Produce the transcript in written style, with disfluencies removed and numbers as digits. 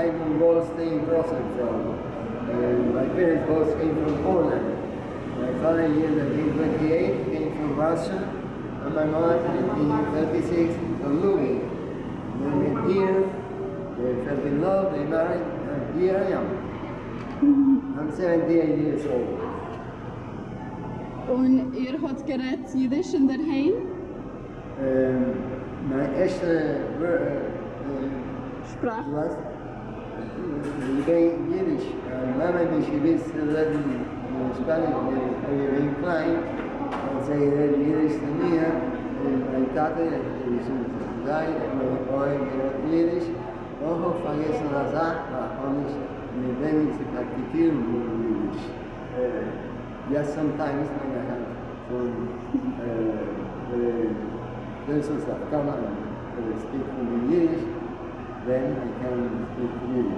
Simon Goldstein Rosenfeld. My parents both came from Poland. My father in year 1928 came from Russia, and my mother in 1936 from Lubin. They met here, they fell in love, they married, and here I am. I'm 78 years old. און איר האָט גערעדט ייִדיש אין דער היים? מײַן ערשטע שפּראַך. וואָס? געווען ייִדיש. מײַן מאַמע נישט געוווּסט צו רעדן שפּאַניש, ווען איך בין געווען קליין. האָט זי גערעדט ייִדיש צו מיר. און מײַן טאַטע איז שוין זייט, אויך גערעדט ייִדיש. אויך האָב פֿאַרגעסן אַ זאַך, האָב נישט מיט וועמען צו פּראַקטיצירן ייִדיש. Just sometimes when I have some persons that come and speak to me Yiddish, then I can speak Yiddish.